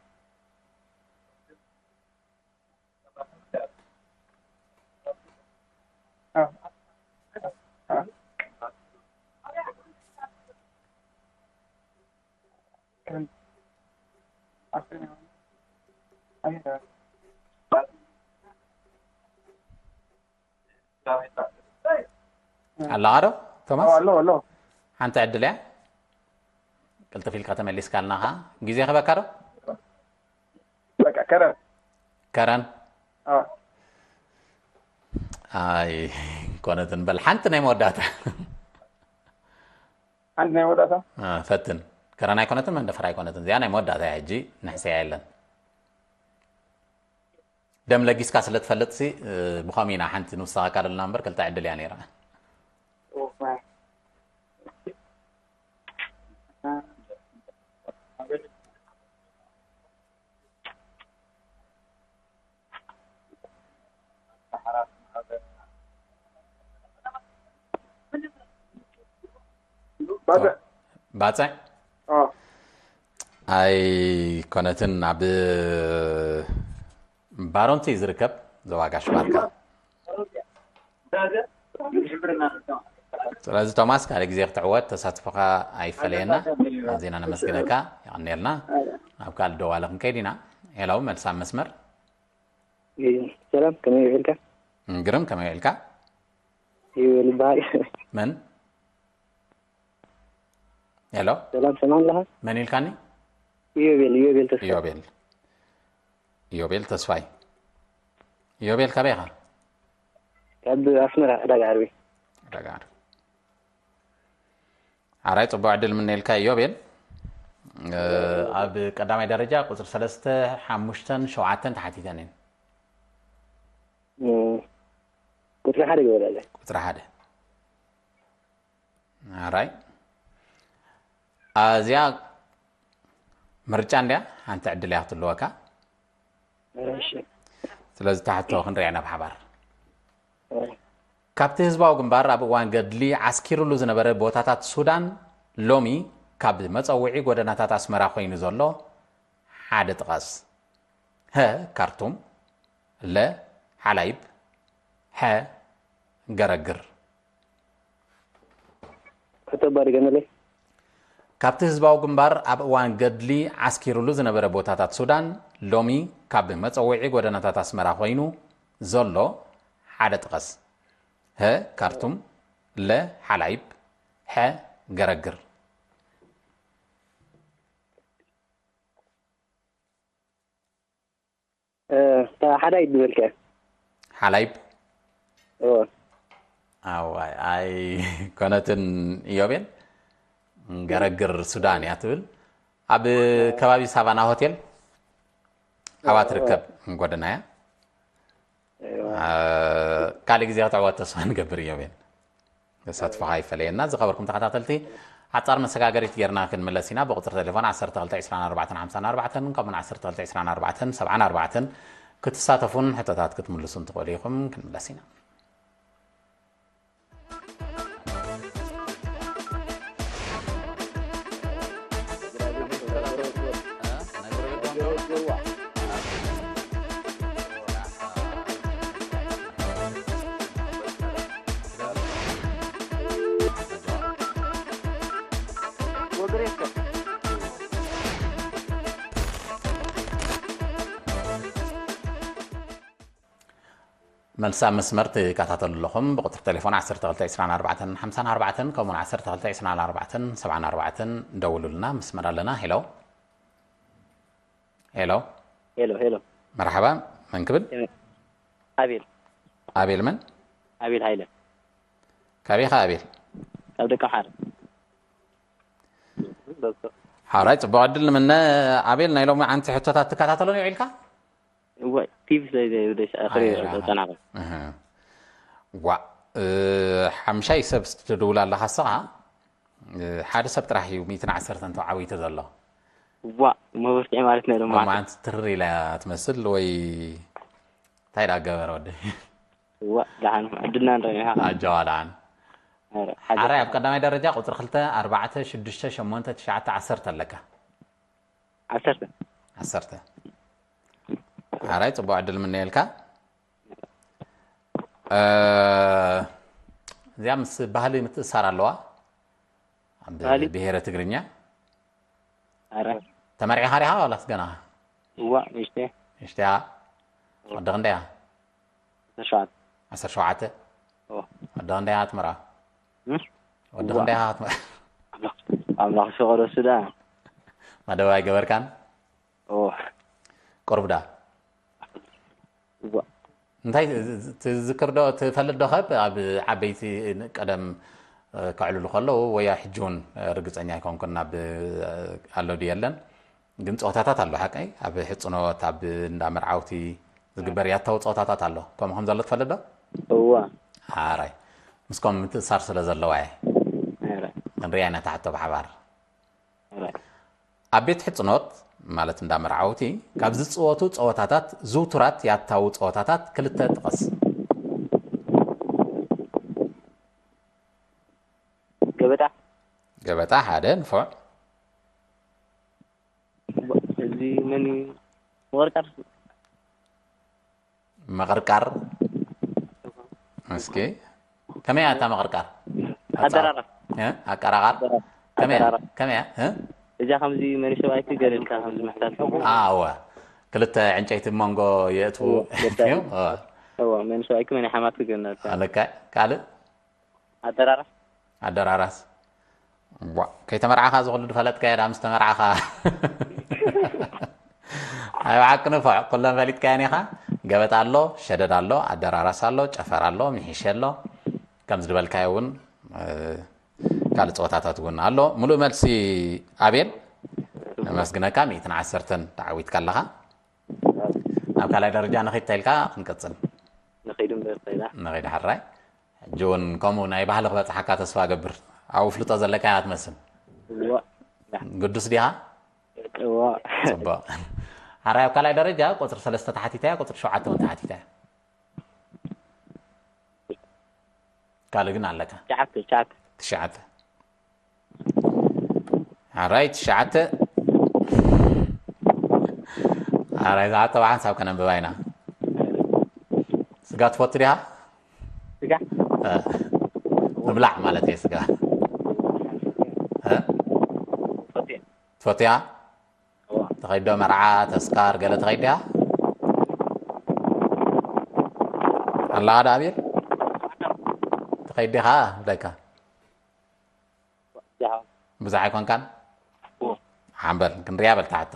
ኣለኻ ዶ ቶማስ? ኣሎ ኣሎ ሓንቲ ዕድል እያ። ቅልጥፍ ኢልካ ተመሊስካልና ኸዓ። ግዜ ክበካ ዶ? በቃ ከረን ከረን? ኣዎ። ኣይ ኮነትን፣ በል ሓንቲ ናይ መወዳእታ። ሓንቲ ናይ መወዳእታ? አ፣ ፈትን። ከረን ኣይኮነትን፣ መንደፈር ኣይኮነትን። እዚኣ ናይ መወዳእታ እያ፣ ሕጂ ንሕሰያ የለን። ደም ለጊስካ ስለ ትፈልጥሲ፣ እ፣ ብኸምኡ ኢና ሓንቲ ንውስኻ ካደልና እምበር ክልተ ዕድል እያ ነይራ። ባጽዕ ባጽዕ? ኣዎ። ኣይኮነትን፣ ኣብ ባሮንቲ እዩ ዝርከብ፣ ዞባ ጋሽ ባርካ። ስለዚ ቶማስ ካልእ ግዜ ክትዕወት ተሳትፎኻ ኣይፈለየና። ኣዝና ነመስግነካ፣ የቐንየልና። ናብ ካልእ ደዋለ ክንከይድ ኢና። ሄሎ፣ መልሲ ኣብ መስመር። ሰላም፣ ከመይ ውዒልካ? ግርም፣ ከመይ ውዒልካ? ይብል ይበሃል። መን? ሄሎ፣ ሰላም፣ ሰማዕ ኣለኻ? መን ኢልካኒ? ኢዮቤል፣ ኢዮቤል ተስፋ። ኢዮቤል። ኢዮቤል ተስፋይ። ኢዮቤል፣ ካበይ ኢኻ? ካብ ኣስመራ፣ ዕዳጋ ዓርቢ። ዕዳጋ ዓርቢ። ኣራይ፣ ጽቡቕ ዕድል ምነየልካ ኢዮቤል። እ፣ ኣብ ቀዳማይ ደረጃ ቁጽሪ ሰለስተ፣ ሓሙሽተን ሸውዓተን ተሓቲተን እየን። እም፣ ቁጽሪ ሓደ ግበረለይ። ቁጽሪ ሓደ። ኣራይ። ኣዚኣ ምርጫ እንድያ፣ ሓንቲ ዕድል እያ ክትህልወካ። እሺ። ስለዚ ትሓቶ ክንሪኣ ኢና ብሓባር። እም፣ ካብቲ ህዝባዊ ግንባር ኣብ እዋን ገድሊ ዓስኪሩሉ ዝነበረ ቦታታት ሱዳን፣ ሎሚ ካብ መጸውዒ ጎደናታት ኣስመራ ኮይኑ ዘሎ ሓደ ጥቀስ። ሀ፣ ካርቱም፣ ለ፣ ሓላይብ፣ ሐ፣ ገረግር። ሕቶ ኣባ ድገመለይ። ካብቲ ህዝባዊ ግንባር ኣብ እዋን ገድሊ ዓስኪሩሉ ዝነበረ ቦታታት ሱዳን፣ ሎሚ ካብ መጸውዒ ጎደናታት ኣስመራ ኮይኑ ዘሎ ሓደ ጥቀስ። ሀ፣ ካርቱም፣ ለ፣ ሓላይብ፣ ሐ፣ ገረግር። እ፣ እታ ሓዳይ ዝበልካ። ሓላይብ? እዎ። ኣዋይ፣ ኣይ ኮነትን ኢዮቤል፣ ገረግር ሱዳን እያ ትብል። ኣብ ከባቢ ሳቫና ሆቴል ኣብኣ ትርከብ ጎደና እያ። እዎ። እ፣ ካልእ ግዜ ክትዕወት ተስፋ ንገብር ኢዮቤል። ተሳትፎኻ ይፈለየና። ዝኸበርኩም ተኸታተልቲ፣ ሓጻር መሰጋገሪት ጌርና ክንምለስ ኢና። ብቁጽሪ ቴሌፎን ዓሰርተ ክልተ ዕስራን ኣርባዕተን ሓምሳን ኣርባዕተን፣ ከምኡውን ዓሰርተ ክልተ ዕስራን ኣርባዕተን ሰብዓን ኣርባዕተን ክትሳተፉን ሕቶታት ክትምልሱን ትኽእሉ ኢኹም። ክንምለስ ኢና። መልሲ ኣብ መስመር ትከታተሉ ኣለኹም። ብቁጽሪ ቴሌፎን ዓሰርተ ክልተ ዕስራን ኣርባዕተን ሓምሳን ኣርባዕተን፣ ከምኡውን ዓሰርተ ክልተ ዕስራን ኣርባዕተን ሰብዓን ኣርባዕተን ደውሉልና። መስመር ኣለና። ሄሎ። ሄሎ። ሄሎ፣ ሄሎ። መርሓባ፣ መን ክብል? ኣቤል። ኣቤል መን? ኣቤል ሃይለ። ካበይ ኢኻ ኣቤል? ካብ ደቀምሓረ። ሓራይ፣ ጽቡቕ ዕድል ንምነ። ኣቤል፣ ናይ ሎሚ ዓንቲ ሕቶታት ትከታተሎ ኔው ኢልካ? እዋይ፣ ቲቪ ስለ ዘይብለይ ሰ-፣ ኣኽሪ ኣይረኣኻን። ጸናኹ። እህ። ዋ፣ እ፣ ሓምሻይ ሰብ ትድውል ኣለኻ ስኻ? እ፣ ሓደ ሰብ ጥራሕ እዩ ሚእትን ዓሰርተን ተዓዊቱ ዘሎ። ዋ፣ መበርትዒ ማለት ናይ ሎሚ ሎሚ መዓልቲ። ዓንቲ ትርር ኢላ ትመስል ወይ እንታይ ዳገበረ ወዲ? እዋ ደሓን ዕድልና ንርኢ ኢኻ። ኣጀዋ ደሓን። ኧረ፣ ሓደ ሓራይ ኣብ ቀዳማይ ደረጃ ቁፅሪ ክልተ፣ ኣርባዕተ፣ ሽዱሽተ፣ ሸሞንተ፣ ትሽዓተ፣ ዓሰርተ ኣለካ። ዓሰርተ። ዓሰርተ። ሓራይ ፅቡቅ ዕድል ምነየልካ። እ፣ እዚኣ ምስ ባህሊ ምትእሳር ኣለዋ። ኣብ ባህሊ? ብሄረ ትግርኛ ኧረ ተመርዒኻ ዲኻ ዋላስ ገና? እዋ ንእሽተይ። እሽቲያ ወዲ ክንደያ? ተሸዋት። ዓሰርተ ሸውዓተ። እዋ። ወዲ ክንደያ ክትምርዓ? እም? ወዲ እዋ። ክንደያ ክትምርዓ? ኣምላኽ ፍቕዶ ስዳ። መደብ ኣይገበርካን? እዋ። ቁርብዳ እዋ። እንታይ ትዝክር ዶ ትፈልጥ ዶ? ካብ ኣብ ዓበይቲ ቀደም እ፣ ከዕልሉ ከለዉ ወያ ሕጂ እውን እ፣ ርግፀኛ ኣይኮንኩን ናብ እ፣ ኣሎ ድዩ የለን፣ ግን ፀወታታት ኣሎ ሓቀይ ኣብ ሕፅኖት ኣብ እንዳ መርዓውቲ ዝግበር ያታዊ ፀወታታት ኣሎ። ከምኡ ከም ዘሎ ትፈልጥ ዶ? እዋ። ሓራይ ምስኮም ምትእሳር ስለ ዘለዋ እየ። ኧረ ክንሪኣ ኢና እታ ሕቶ ብሓባር። ኧረ ኣብ ቤት ሕፅኖት ማለት እንዳ መርዓውቲ ካብ ዝፅወቱ ፀወታታት ዝውቱራት ያታዊ ፀወታታት ክልተ ጥቀስ። ገበጣ። ገበጣ ሓደ ንፉዕ። እዚ መን እዩ? ወርቃር። መቕርቃር እስኪ ከመይ እያ እታ መቕርቃር? ኣደራራስ። እ? ኣቀራቓር ከመይ እያ? ኣቀራራስ። ከመይ እያ? እ? እዛ ከምዚ መን ሰብኣይ ክገለልካ ከምዚ ምሕታት። ኣወ ክልተ ዕንጨይቲ መንጎ የእትዉ እወ፣ ገባኝ። እዮም። እወ። እወ መን ሰብኣይ ክመን ሓማት ክገለልካ። ኣለካ ካልእ ኣደራራስ። ኣደራራስ ዋ፣ ከይተመርዓኻ ዝኹሉ ዝፈለጥካዮ ዳ ምስ ተመርዓኻ። ኣይ ብሓቂ ንፉዕ ኩለን ፈሊጥካየን ኢኻ። ገበጣ ኣሎ፣ ሸደድ ኣሎ፣ ኣደራራስ ኣሎ፣ ጨፈራ ኣሎ፣ ምሒሸ ኣሎ። ከምዚ ዝበልካዮ እውን እ፣ ካልእ ፀወታታት እውን ኣሎ። ሙሉእ መልሲ ኣቤል ነመስግነካ። ሚእትን ዓሰርተን ተዓዊትካ ኣለኻ። ናብ ካልኣይ ደረጃ ንኺድ ተልካ ክንቅፅል ንኸይዱ እምበር ኮይና። ንኺድ ሓራይ። ሕጂ እውን ከምኡ ናይ ባህሊ ክበፅሓካ ተስፋ ገብር። ኣብኡ ፍልጦ ዘለካ እያ ትመስል። እዋ። ግዱስ ዲኻ? እዋ። ፅቡቅ። ሓራይ ኣብ ካልኣይ ደረጃ ቁፅሪ ሰለስተ ተሓቲታ እያ፣ ቁፅሪ ሸውዓተ እውን ተሓቲታ እያ። ካልእ ግን ኣለካ። ትሽዓተ ትሽዓተ። ትሽዓተ። ሓራይ ትሽዓተ። ሓራይ ዝሓቶ ብሓንሳብ ከነንብባ ኢና። ስጋ ትፈቱ ዲኻ? ስጋ እ፣ ምብላዕ ማለት እየ ስጋ። እ? ፈትየ። ትፈትያ? እዋ። ተኸይዶ መርዓ፣ ተስካር፣ ገለ ተኸይድያ? ኣለኻ ዶ ኣቤል? ተኸይድ ዲኻ? ብለካ። ጃሃ። ብዙሕ ኣይኮንካን? እዋ። ሓንበል ክንሪያ በል ትሓቶ።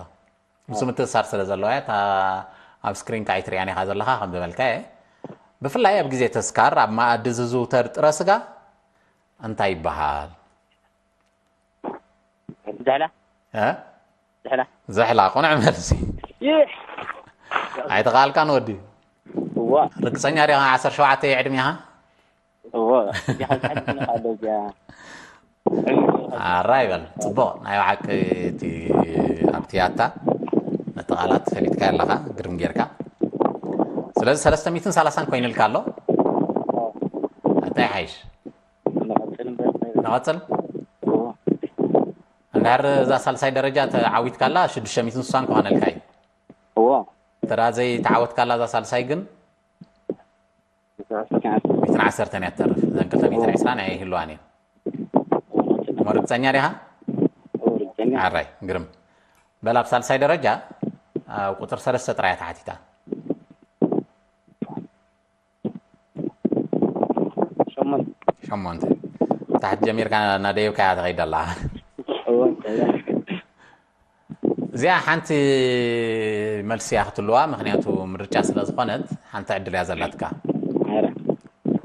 ምስ ምትእሳር ስለ ዘለዋ እያ፣ እታ ኣብ ስክሪንካ ኣይትሪኣን ኢኻ ዘለኻ ከም ዝበልካ እየ። ብፍላይ ኣብ ግዜ ተስካር ኣብ መኣዲ ዝዝውተር ጥረ ስጋ እንታይ ይበሃል? ዛሕላ። እ? ዛሕላ። ዘሕላ ቁኑዕ መልሲ። ይሕ። ኣይተኻልካን ወዲ። እዋ። ርግፀኛ ዲኻ ዓሰርተ ሸውዓተ እዩ ዕድሜኻ? እዋ። እዚኣ ሓንቲ ሓንቲ ነኻ ኣለዚኣ። ኣራ ይበል። ፅቡቕ ናይ ብሓቂ እቲ ኣብቲ ያታ ነቲ ቃላት ፈሊጥካ ኣለኻ ግርም ጌርካ። ስለዚ ሰለስተ ሚእትን ሰላሳን ኮይኑልካ ኣሎ። እንታይ ሓይሽ? ንቐፅል እምበር። ንቐፅል። እዋ። እንድሕር እዛ ሳልሳይ ደረጃ ተዓዊትካላ ሽዱሽተ ሚእትን ስሳን ክኾነልካ እዩ። እዋ። ተራ ዘይተዓወትካላ እዛ ሳልሳይ ግን ሚእትን ዓሰርተን እያ ትተርፍ። እዘን ክልተ ሚእትን ዕስራን ኣይህልዋን እየን። እሞ ርግፀኛ ዲኻ? እዋ፣ ርግፀኛ። ኣራይ ግርም። በል ኣብ ሳልሳይ ደረጃ ኣብ ቁፅር ሰለስተ ጥራይ እያ ተሓቲታ። ሸሞንተ። ሸሞንተ። ታሕቲ ጀሚርካ እናደየብካ እያ ትኸይድ ኣላ። እዋ፣ እንታይ እያ? እዚኣ ሓንቲ መልሲ እያ ክትልዋ፣ ምክንያቱ ምርጫ ስለ ዝኾነት ሓንቲ ዕድል እያ ዘላትካ። ኣረ።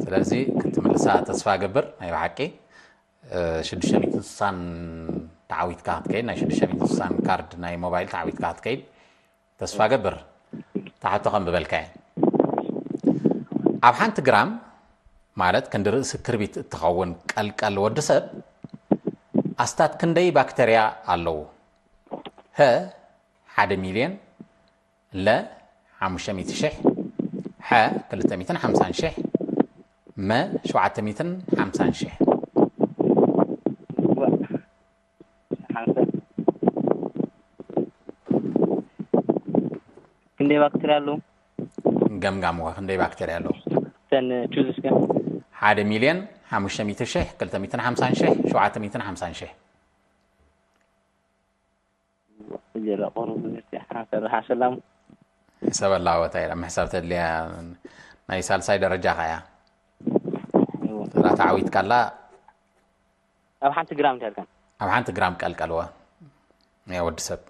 ስለዚ ክትምልሳ ተስፋ ገብር። ናይ ብሓቂ እ፣ ሽዱሽተ ሚእትን ስሳን ተዓዊትካ ክትከይድ፣ ናይ ሽዱሽተ ሚእትን ስሳን ካርድ ናይ ሞባይል ተዓዊትካ ክትከይድ ተስፋ ገብር። ታሕቶ ከም ብበልካ እየ። ኣብ ሓንቲ ግራም ማለት ክንዲ ርእሲ ክርቢት እትኸውን ቀልቀል ወዲ ሰብ ኣስታት ክንደይ ባክተርያ ኣለዉ? ሀ ሓደ ሚልዮን፣ ለ ሓሙሽተ ሚእቲ ሽሕ፣ ሓ ክልተ ሚእትን ሓምሳን ሽሕ፣ መ ሸውዓተ ሚእትን ሓምሳን ሽሕ። ሓንሳ ክንደይ ባክተርያ ኣለዉ? ገምጋምዋ ክንደይ ባክተርያ ኣለዉ? ተን ቹዝ እስከ ሓደ ሚልዮን ሓሙሽተ ሚእቲ ሽሕ፣ ክልተ ሚእትን ሓምሳን ሽሕ፣ ሸውዓተ ሚእትን ሓምሳን ሽሕ። ጀላ ቆሩ ብዝርትያ ሓንሳ ዝሓሸላም ሕሰብ ኣላወታ ኢላ ምሕሳብ ተድልያ። ናይ ሳልሳይ ደረጃ ኸያ ተራ ተዓዊትካላ። ኣብ ሓንቲ ግራም እንታይ ኢልካ? ኣብ ሓንቲ ግራም ቀልቀልዋ ናይ ወዲ ሰብ።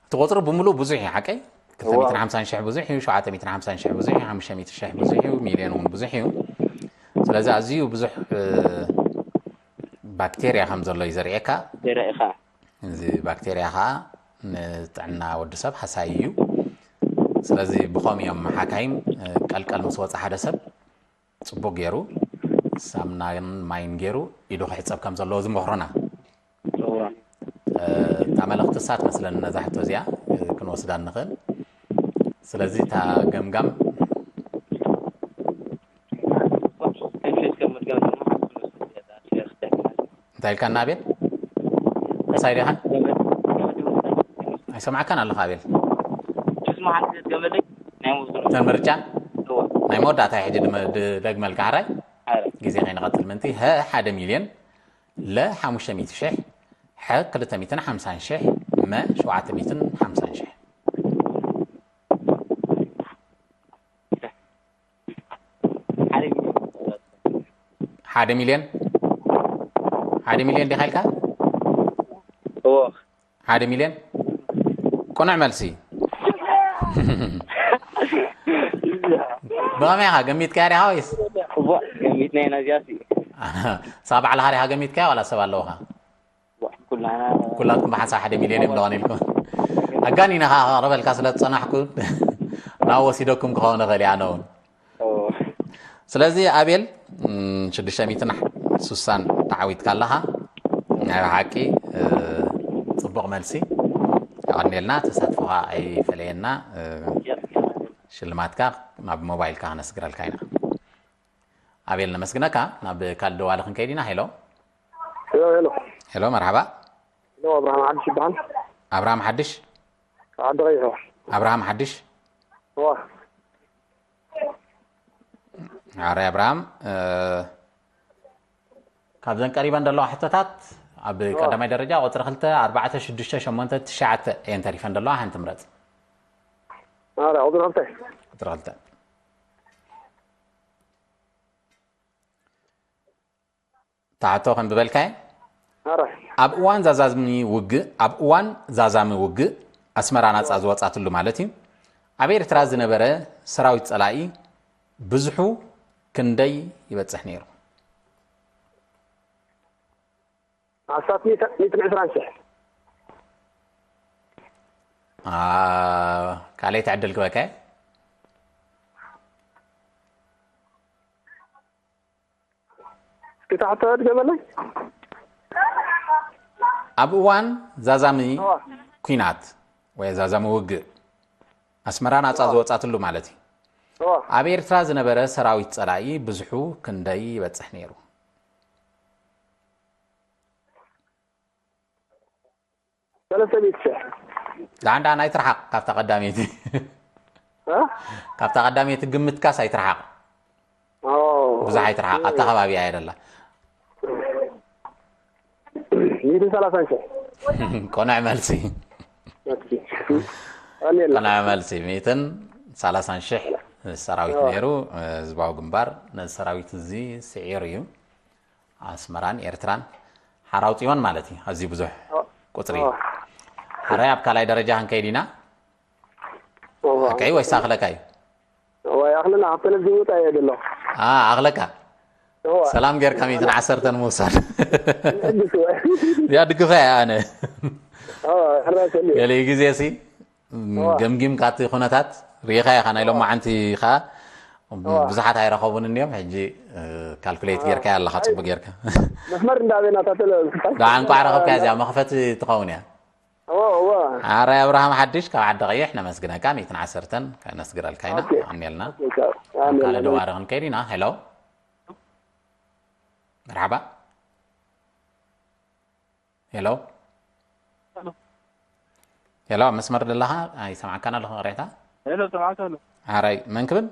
እቲ ቁፅሪ ብምሉእ ብዙሕ እዩ ሓቀይ። ክልተ ሚእትን ሓምሳን ሽሕ ብዙሕ እዩ፣ ሸውዓተ ሚእትን ሓምሳን ሽሕ ብዙሕ እዩ፣ ሓሙሽተ ሚእቲ ሽሕ ብዙሕ እዩ፣ ሚልዮን እውን ብዙሕ እዩ። ስለዚ ኣዝዩ ብዙሕ ባክቴርያ ከም ዘሎ እዩ ዘርእየካ። ቴራ ኢኻ እዚ ባክቴርያ ከዓ ንጥዕና ወዲ ሰብ ሃሳይ እዩ። ስለዚ ብኸም እዮም ሓካይም ቀልቀል ምስ ወፀ ሓደ ሰብ ፅቡቅ ገይሩ ሳምናን ማይን ገይሩ ኢዱ ክሕፀብ ከም ዘለዎ ዝመክሮና። እታ መልእክቲ እሳ ትመስለኒ ነዛ ሕቶ እዚኣ ክንወስዳ ንኽእል። ስለዚ እታ ገምጋም እንታይ ኢልካ እናቤል? ምሳይ ዲኻ? ኣይሰማዕካን ኣለኻ ኣቤል። ናይ ምርጫ ናይ መወዳእታ ሕጂ ደግመልካ ሓራይ ግዜ ከይንቐትል ምንቲ። ሀ ሓደ ሚልዮን፣ ለ ሓሙሽተ ሚእቲ ሽሕ፣ ሐ ክልተ ሚእትን ሓምሳን ሽሕ፣ መ ሸውዓተ ሚእትን ሓምሳን ሽሕ። ሓደ ሚልዮን ሓደ ሚልዮን ዲኻ ኢልካ? ሓደ ሚልዮን ቅኑዕ መልሲ። ብኸመይ ኢኻ ገሚትካያ ዲኻ ወይስ ገሚትና ኢና እዚኣ ንስኻ ባዕልኻ ዲኻ ገሚትካያ ዋላ ሰብ ኣለውኻ? ኩላትኩም ብሓንሳብ ሓደ ሚልዮን እዮም ደዋን ኢልኩም ኣጋኒነ ከዓ ከቕርበልካ ስለ ዝፀናሕኩ ናብ ወሲደኩም ክኸውን ይኽእል እያ ኣነ እውን። ስለዚ ኣቤል ሽዱሽተ ሚእትን ስሳን ተዓዊትካ ኣለኻ። ናይ ብሓቂ ፅቡቕ መልሲ። የቐንየልና። ተሳትፎኻ ኣይፈለየና። ሽልማትካ ናብ ሞባይልካ ክነስግረልካ ኢና። ኣቤል ነመስግነካ። ናብ ካልእ ደዋሊ ክንከይድ ኢና። ሄሎ ሄሎ ሄሎ ሄሎ መርሓባ። ሄሎ ኣብርሃም ሓድሽ ይበሃል። ኣብርሃም ሓድሽ ዓዲ ቀይሖ። ኣብርሃም ሓድሽ እዋ ኣረ ኣብርሃም ካብዘን ቀሪበን ዘለዋ ሕቶታት ኣብ ቀዳማይ ደረጃ ቁፅሪ ክልተ ኣርባዕተ ሽዱሽተ ሸሞንተ ትሽዓተ እየን ተሪፈን ዘለዋ ሓንቲ ምረፅ። ኣረ ቁፅሪ ክልተ ቁፅሪ ክልተ ታሕቶ ከም ዝበልካይ ኣረ ኣብ እዋን ዛዛሚ ውግእ ኣብ እዋን ዛዛሚ ውግእ ኣስመራ ናፃ ዝወፃትሉ ማለት እዩ ኣብ ኤርትራ ዝነበረ ሰራዊት ፀላኢ ብዝሑ ክንደይ ይበፅሕ ነይሩ? ኣስታት ሚእትን ዕስራን ሽሕ ካልኣይቲ ዕድል ክበካ ክታሕቶ ድገመለይ ኣብ እዋን ዛዛሚ ኩናት ወይ ዛዛሚ ውግእ ኣስመራ ናፃ ዝወፃትሉ ማለት እዩ ኣብ ኤርትራ ዝነበረ ሰራዊት ፀላኢ ብዝሑ ክንደይ ይበፅሕ ነይሩ ሰለስተ ሚእቲ ሽሕ ዳንዳ ናይ ትርሓቕ ካብታ ቀዳመይቲ እ? ካብታ ቀዳመይቲ ግምትካስ ኣይትርሓቕ ብዙሕ ኣይትርሓቕ ኣብታ ከባቢ እያ ደላ ሚእትን ሰላሳን ሽሕ ቆንዕ መልሲ ኦኬ። ኣሜን ቆንዕ መልሲ ሚእትን ሰላሳን ሽሕ ሰራዊት ነይሩ ህዝባዊ ግንባር ነዚ ሰራዊት እዚ ስዒሩ እዩ ኣስመራን ኤርትራን ሓራው ፅዮን ማለት እዩ ኣዝዩ ብዙሕ ቁፅሪ እዩ ሓራይ ኣብ ካልኣይ ደረጃ ክንከይድ ኢና እዋ ከይ ወይስ ኣኽለካ እዩ እዋ ይኣኽለና ኣብ ቴሌቪዥን ውፃ እየ ዘሎ ኣ ኣኽለካ እዋ ሰላም ጌርካ ሚእትን ዓሰርተን ምውሳድ ሕግስ እዋ እዚኣ ድግፋ እያ ኣነ እዋ ሕራይ ሰልዩ ገሊኡ ግዜ ሲ ገምጊምካ እቲ ኩነታት ርኢኻ ኢኻ ናይ ሎማዓንቲ ኸዓ ብዙሓት ኣይረኸቡን እንዲዮም ሕጂ ካልኩሌት ጌርካ ኣለኻ ፅቡቅ ጌርካ መስመር እንዳበና ታተለ ደዓ እንኳዕ ረኸብካ እዚኣ መኽፈቲ ትኸውን እያ ኣረ ኣብርሃም ሓድሽ ካብ ዓዲ ቀይሕ ነመስግነካ። ሚእትን ዓሰርተን ከነስግረልካ ኢና። ኣሜልና። ኣሜልና። ካልእ ደዋሪ ክንከይድ ኢና። ሄሎ፣ መርሓባ። ሄሎ፣ ሄሎ፣ ኣብ መስመር ዘለኻ ኣይሰማዕካን ኣለኹ። ቅሬታ። ሄሎ፣ ሰማዕካ ኣሎ። ሓራይ፣ መን ክብል?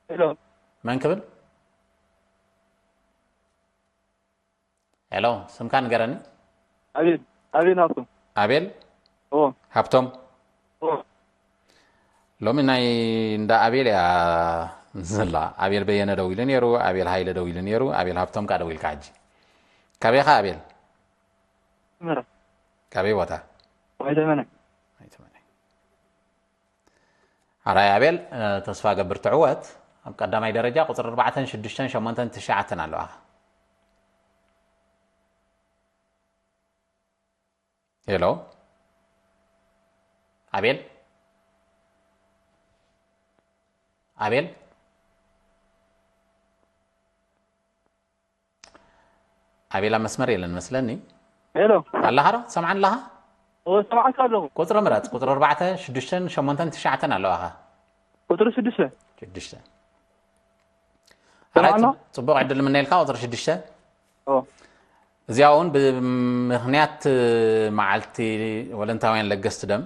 ሄሎ፣ መን ክብል? ሄሎ፣ ስምካ ንገረኒ። ኣቤል፣ ኣቤል ሃብቶም። ኣቤል? ኦ። ሃብቶም? ኦ። ሎሚ ናይ እንዳ ኣቤል እያ ዘላ። ኣቤል በየነ ደው ኢሉ ነይሩ፣ ኣቤል ሃይለ ደው ኢሉ ነይሩ፣ ኣቤል ሃብቶም ከኣ ደው ኢልካ ሕጂ። ካበይ ኢኻ ኣቤል? ኣስመራ። ካበይ ቦታ? ዋይተመነ። ዋይተመነ። ኣራይ ኣቤል፣ እ፣ ተስፋ ገብር ትዕወት። ኣብ ቀዳማይ ደረጃ ቁጽሪ ኣርባዕተን ሽዱሽተን ሸሞንተን ትሽዓተን ኣለዋኻ። ሄሎ፣ ኣቤል፣ ኣቤል፣ ኣቤል ኣብ መስመር የለን መስለኒ። ሄሎ። ኣለኻ ዶ? ትሰምዓኒ ኣለኻ? ኦ፣ ሰማዕካ ኣለኹ። ቁጽሪ ምረጽ። ቁጽሪ ኣርባዕተ፣ ሽዱሽተን፣ ሸሞንተን፣ ትሽዓተን ኣለዋኻ። ቁጽሪ ሽዱሽተ። ሽዱሽተ። ሰማዕና? ኣራይ፣ ጽ-፣ ጽቡቕ ዕድል ምነየልካ፣ ቁጽሪ ሽዱሽተ። ኦ። እዚኣ እውን ብምኽንያት መዓልቲ ወለንታውያን ለገስቲ ደም፣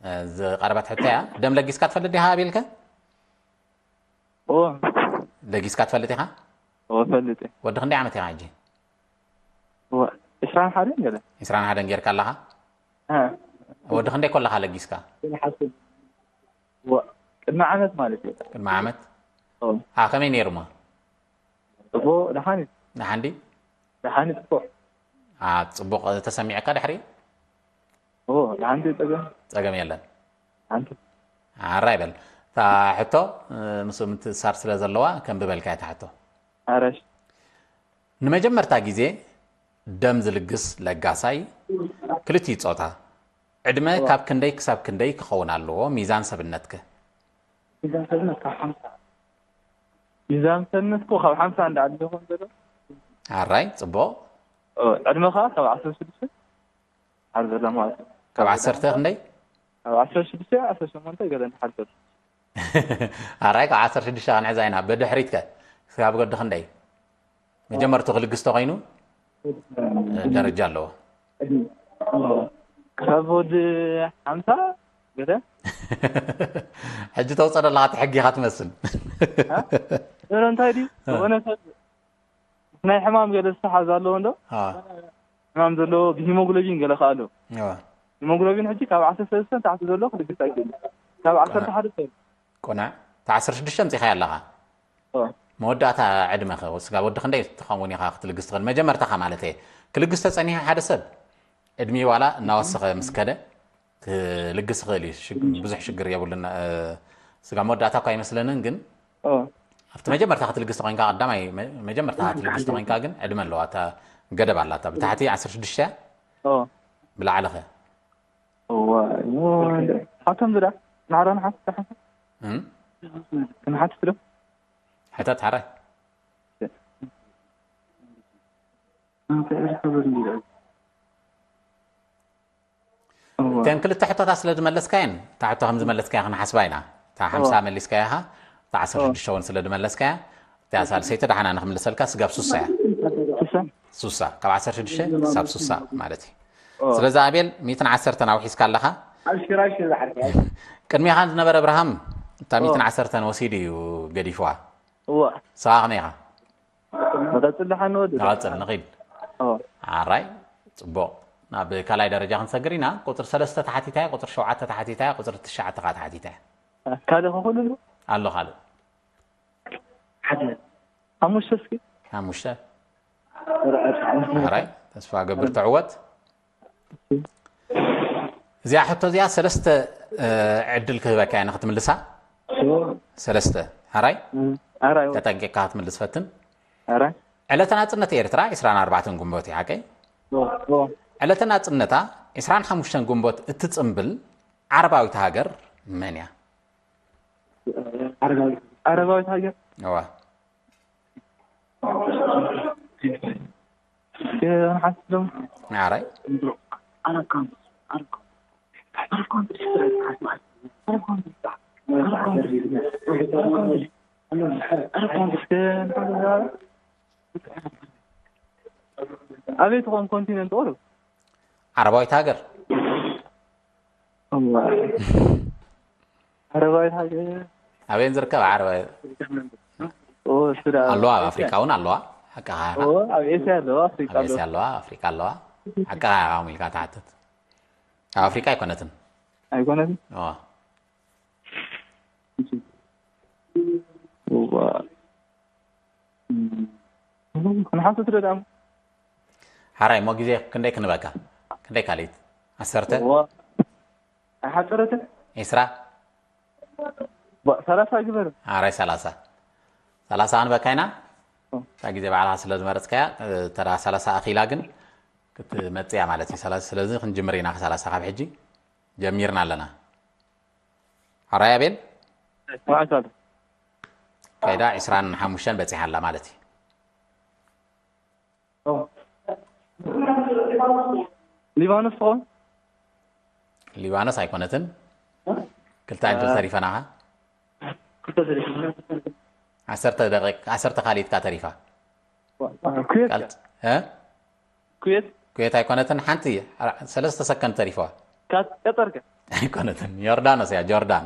እ፣ ዝቐረበት ሕቶ እያ። ደም ለጊስካ ትፈልጥ ዲኻ ኣቤልከ? ኦ። ለጊስካ ትፈልጥ ኢኻ? ኦ፣ እፈልጥ እየ። ወዲ ክንደይ ዓመት ኢኻ ሕጂ? ኦ፣ ዕስራን ሓደን ገለ። ዕስራን ሓደን ጌርካ ኣለኻ? እ። ወዲ ክንደይ ኮለኻ ለጊስካ? ግን ሓስብ። ኦ፣ ቅድሚ ዓመት ማለት እዩ። ቅድሚ ዓመት? ኦ። አ፣ ከመይ ነይሩማ? ጽቡቕ፣ ደሓን እዩ። ደሓን ድዩ? ደሓን እዩ፣ ጽቡቕ። አ፣ ጽቡቕ ተሰሚዕካ ድሕሪ? ኦ፣ ደሓን እዩ፣ ጸገም። ጸገም የለን። ሓንቲ። ኣራይ በል። እታ ሕቶ፣ እ፣ ምስኡ ምትእስሳር ስለ ዘለዋ፣ ከንብበልካ እያ እታ ሕቶ። ኣራሽ። ንመጀመርታ ግዜ ደም ዝልግስ ለጋሳይ ክልቲኡ ጾታ። ዕድመ እዋ። ካብ ክንደይ ክሳብ ክንደይ ክኸውን ኣለዎ? ሚዛን ሰብነትከ? ሚዛን ሰብነት ካብ ሓምሳ። ሚዛን ሰብነት እኮ ካብ ሓምሳ እንዳዓለ ይኾን ዘሎ? ኣራይ፣ ጽቡቕ። ኦ፣ ዕድመ ኸኣ ካብ ዓሰርተ ሽዱሽተ ዓርቢ ዘላ ማለት እዩ። ካብ ዓሰርተ ክንደይ? ካብ ዓሰርተ ሽዱሽተ፣ ዓሰርተ ሸሞንተ ገለ እንተሓልፈ። ኣራይ፣ ካብ ዓሰርተ ሽዱሽተ ክንሕዛ ኢና። ብድሕሪትከ? ክሳብ ወዲ ክንደይ? መጀመርቱ ክልግስ ተኾይኑ፣ እ፣ ደረጃ ኣለዎ። ክሳብ ወዲ ሓምሳ ገለ። ሕጂ ተውጸ ዘለኻ እቲ ሕጊ ኢኻ ትመስል። እ? ኧረ እንታይ ድዩ? እ። ዝኾነ ሰብ ናይ ሕማም ገለ ዝተሓዝ ኣለዎ እንዶ? አ። ሕማም ዘለዎ ብሂሞግሎቢን ገለ ከኣ ኣሎ። እዋ። ሂሞግሎቢን ሕጂ ካብ ዓሰርተ ሰለስተ ንታሕቲ ዘሎ ክልግስ ኣይክእልን። ካብ ዓሰርተ ሓደ ሰብ። ቆናዕ፣ እታ ዓሰርተ ሽዱሽተ ኣምጺኻያ ኣለኻ። ኦ። መወዳእታ ዕድመኸ፣ ስጋብ ወዲ ክንደይ ትኸውን ኢኻ ክትልግስ ትኽእል? መጀመርታኻ ማለት እየ። ክልግስ ተጸኒሑ ሓደ ሰብ፣ ዕድሚኡ ዋላ እናወሰኸ ምስ ከደ፣ ክልግስ ይኽእል እዩ። ሽግ-፣ ብዙሕ ሽግር የብሉን። እ፣ ስጋብ መወዳእታ እኳ ኣይመስለንን፣ ግን ኦ። ኣብቲ መጀመርታ ክትልግስ ተኾይንካ፣ ቀዳማይ መ-፣ መጀመርታ ክትልግስ ተኾይንካ ግን ዕድመ ኣለዋ። እታ ገደብ ኣላታ። ብታሕቲ ዓሰርተ ሽዱሽተ፣ ኦ። ብላዕሊ ኸ? እዋ፣ እዋ፣ ሓቶም ዝዳ፣ ናዕራ ንሓት፣ ሓት። እም? ክንሓትት ዶ? ሕተት ሓራይ። እዋ። እተን ክልተ ሕቶታት ስለ ዝመለስካየን፣ እታ ሕቶ ከም ዝመለስካያ ክንሓስባ ኢና። እታ ሓምሳ እዋ። መሊስካያ ኢኻ፣ እታ ዓሰርተ ሽዱሽተ እውን ስለ ዝመለስካያ፣ እታ ሳልሰይቲ ደሓና ንክምልሰልካ ስጋብ ሱሳ እያ። ሱሳ? ሱሳ፣ ካብ ዓሰርተ ሽዱሽተ ክሳብ ሱሳ ማለት እዩ። እዋ። ስለዚ ኣቤል፣ ሚእትን ዓሰርተን ኣውሒስካ ኣለኻ። ኣብ ሽራሽ ዝሓርያ። ቅድሚኻ ዝነበረ ኣብርሃም፣ እታ ሚእትን ዓሰርተን ወሲዱ እዩ ገዲፍዋ። እዋ። ንስኻ ከመይ ኢኻ? ንቐጽል ደሓን ንወድእ። ንቐጽል፣ ንኺድ። ኦ። ኣራይ፣ ጽቡቕ። ናብ ካልኣይ ደረጃ ክንሰግር ኢና። ቁጽሪ ሰለስተ ተሓቲታ እያ፣ ቁጽሪ ሸውዓተ ተሓቲታ እያ፣ ቁጽሪ ትሽዓተ ከኣ ተሓቲታ እያ። ካልእ ከ ኩሉ ኣሎ? ኣሎ ካልእ። ሓደ። ሓሙሽተ እስኪ። ሓሙሽተ። ርዕድ ሓሙሽተ። ኣራይ፣ ተስፋ ገብር ትዕወት። እዚኣ ሕቶ እዚኣ ሰለስተ፣ እ፣ ዕድል ክህበካ እየ ንክትምልሳ። እዎ። ሰለስተ። ኣራይ? እም፣ ኣራይ፣ እዎ። ተጠንቂቕካ ክትምልስ ፈትን። ኣራይ? ዕለተ ናጽነት ኤርትራ ዕስራን ኣርባዕተን ግንቦት እዩ፣ ሓቀይ? እዎ፣ እዎ። ዕለተ ናጽነታ ዕስራን ሓሙሽተን ግንቦት እትጽንብል ዓረባዊት ሃገር መን እያ? ዓረባዊት። ዓረባዊት ሃገር? እዋ። እ፣ ንሓስብ ዶ? ኣራይ? ኣረካም ኣረካም ኣረካም ኣረካም ኣበይ ትኾን ኮንቲነንት ኦሉ? ዓረባዊት ሃገር። ዓረባዊት ሃገር። ኣበየን ዝርከብ ዓረባዊ? ኣለዋ፣ ኣብ ኣፍሪካ እውን ኣለዋ። ሓቅኻ ኢኻ። ኣብ ኤስያ ኣለዋ፣ ኣፍሪካ ኣብ ኣለዋ። ኤስያ ኣለዋ፣ ኣፍሪካ ኣለዋ። ሓቅኻ ኢኻ፣ ከምኡ ኢልካ ትሓትት። ኣብ ኣፍሪካ ኣይኮነትን። ኣይኮነትን። እዋ። ክንሓቱ ትደዳሙ። ሓራይ እሞ ግዜ ክንደይ ክንበካ? ክንደይ ካልኢት? ዓሰርተ? ኣይሓፀረትን። ዒስራ? ሰላሳ ግበር። ሓራይ ሰላሳ። ሰላሳ ክንበካ ኢና። እታ ግዜ ባዕልኻ ስለ ዝመረፅካያ፣ ተራ ሰላሳ ኣኺላ ግን ክትመፅእ እያ ማለት እዩ። ሰላሳ፣ ስለዚ ክንጅምር ኢና። ሰላሳ ካብ ሕጂ ጀሚርና ኣለና። ሓራይ ኣቤል? መዓስ ኣሎ? ከይዳ ዒስራን ሓሙሽተን በፂሓ ኣላ ማለት እዩ። ሊባኖስ ትኾን? ሊባኖስ ኣይኮነትን። ክልተ ዕድል ተሪፈናኻ። ዓሰርተ ደቂቅ ዓሰርተ ካልኢትካ ተሪፋ። ኩዌት። እ? ኩዌት። ኩዌት ኣይኮነትን። ሓንቲ ሰለስተ ሰከንድ ተሪፈዋ። ቀጠርከ? ኣይኮነትን። ዮርዳኖስ እያ፣ ጆርዳን።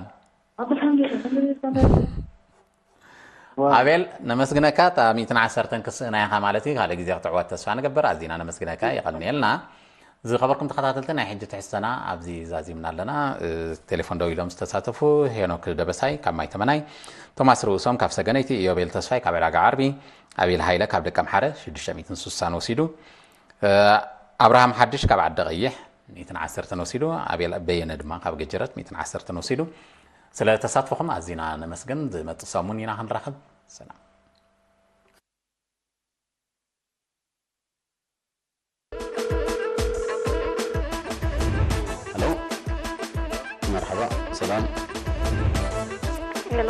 ኣቤል፣ ነመስግነካ። እታ ሚእትን ዓሰርተን ክስእና ኢኻ ማለት እዩ። ካልእ ግዜ ክትዕወት ተስፋ ንገብር። ኣዚና ነመስግነካ። የቐንየልና። ዝኸበርኩም ተኸታተልቲ፣ ናይ ሕጂ ትሕዝቶና ኣብዚ ዛዚምና ኣለና። ቴሌፎን ደው ኢሎም ዝተሳተፉ ሄኖክ ደበሳይ ካብ ማይ ተመናይ፣ ቶማስ ርኡሶም ካብ ሰገነይቲ፣ ኢዮቤል ተስፋይ ካብ ዕዳጋ ዓርቢ፣ ኣቤል ሃይለ ካብ ደቀምሓረ ሽዱሽተ ሚእትን ስሳን ወሲዱ። ኣብርሃም ሓድሽ ካብ ዓዲ ቀይሕ ሚእትን ዓሰርተን ወሲዱ፣ ኣቤል በየነ ድማ ካብ ገጀረት ሚእትን ዓሰርተን ወሲዱ። ስለ ተሳትፎኹም ኣዚና ነመስግን። ዝመጽእ ሰሙን ኢና ክንራኸብ። ሰላም። ሄሎ፣ መርሓባ፣ ሰላም። ሄሎ።